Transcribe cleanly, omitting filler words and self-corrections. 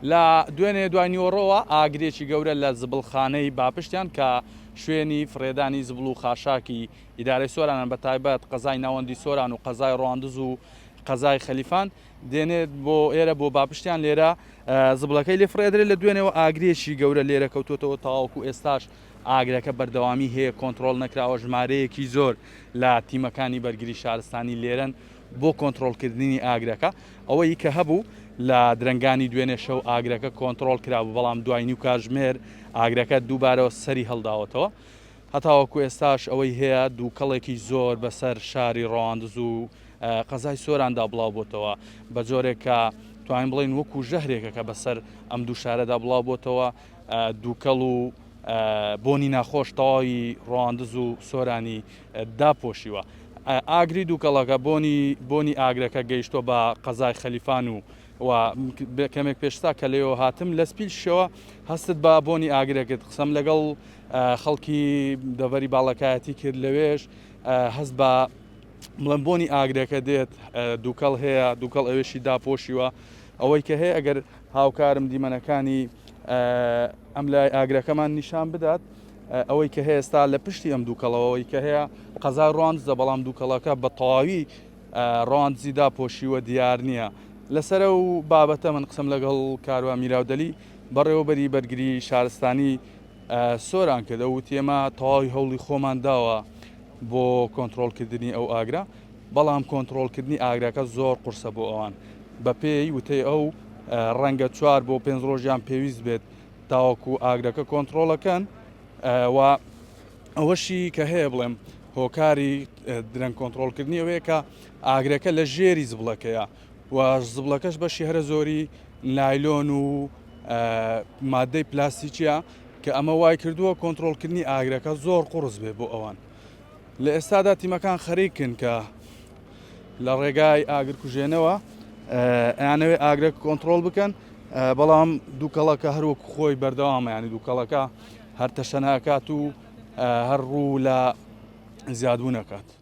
لە دوێنێ دوای نیوەڕۆوە ئاگرێکی گەورە لە زبڵخانەی باپشتیان کە شوێنی فڕێدانی زبڵ و خاشاکی ئیدارەی سۆرانن بە تایبەت قەزای ناوەندی سۆران و قەزای ڕواندز و قەزای خەلیفان دێنێت بۆ ئێرە بۆ باپشتیان لێرە زبڵەکەی لێ فڕێدرێت لە دوێنێوە ئاگرێکی گەورە لێرە کەوتووەتەوە تاوەکو ئێستاش ئاگرەکە بەردەوامی هەیە کۆنترۆڵ نەکراوە ژمارەیەکی زۆر لە تیمەکانی بەرگری شارستانی لێرەن بۆ کۆنترۆڵکردنی ئاگرەکە ئەوەی کە هەبوو لە درەنگانی دوێنێ شەو ئاگرەکە کۆنترۆڵ کرابوو بەڵام دوای نیو کاژمێر ئاگرەکە دووبارەوە سەری هەڵداوەتەوە هەتاوەکو ئێستاش ئەوەی هەیە دووکەڵێکی زۆر بەسەر شاری ڕەواندز و قەزای سۆراندا بڵاو بۆتەوە بە جۆرێک کە توانین بڵێین وەکو ژەهرێکە کە بەسەر ئەم دوو شارەدا بڵاو بۆتەوە دووکەڵ و بۆنی ناخۆش تەواوی ڕواندز و سۆرانی داپۆشیوە. ئاگری دووکەڵەکە بۆنی بۆنی ئاگرەکە گەیشتووە بە قەزای خەلیفان و و کەمێک پێشتا کە لێەوە هاتم لە سپیلشەوە هەستت بە بۆنی ئاگرە کرد قسەم لەگەڵ خەڵکی دەڤەری باڵەکایەتی کرد لەوێش هەست بە بڵێم بۆنی ئاگرەکە دێت دووکەڵ هەیە دووکەڵ ئەوێشی داپۆشیوە ئەوەی کە هەیە ئەگەر هاوکارم دیمەنەکانی ئەم لای ئاگرەکەمان نیشان بدات ئەوەی کە هەیە ئێستا لە پشتی ئەم دووکەڵەوەی کە هەیە قەزای ڕواندزە بەڵام دووکەڵەکە بە تەواوی ڕواندزی داپۆشیوە دیار نییە لەسەر ئەو بابەتە من قسەم لەگەڵ کاروان میراودەلی بەڕێوەبەری بەرگری شارستانی سۆران کرد ئەو وتی ئێمە تەواوی هەوڵی خۆمان داوە بۆ کۆنترۆڵکردنی ئەو ئاگرە بەڵام کۆنترۆڵکردنی ئاگرەکە زۆر قورسە بۆ ئەوان بەپێی وتەی ئەو ڕەنگە چوار بۆ پێنج ڕۆژیان پێویست بێت تاوەکو ئاگرەکە کۆنترۆڵەکەن و ئەوەشی کە هەیە بڵێم هۆکاری درەنگ کۆنترۆڵکردنی ئەوەیە کە ئاگرەکە لە ژێری زبڵەکەیە و زبڵەکەش بەشی هەرە زۆری نایلۆن و مادەی پلاستیکیە کە ئەمە وای کردووە کۆنترۆڵکردنی ئاگرەکە زۆر قوڕس بێ بۆ ئەوان لە ئێستادا تیمەکان خەریکن کە لە ڕێگای ئاگرکوژێنەوە ئەیانەوێ ئاگرەکە کۆنترۆڵ بکەن بەڵام دووکەڵەکە هەر وەکو خۆی بەردەوامە ینی دووکەڵەکە هەر تەشەناکات و هەر ڕوو لە زیادبوونەکات.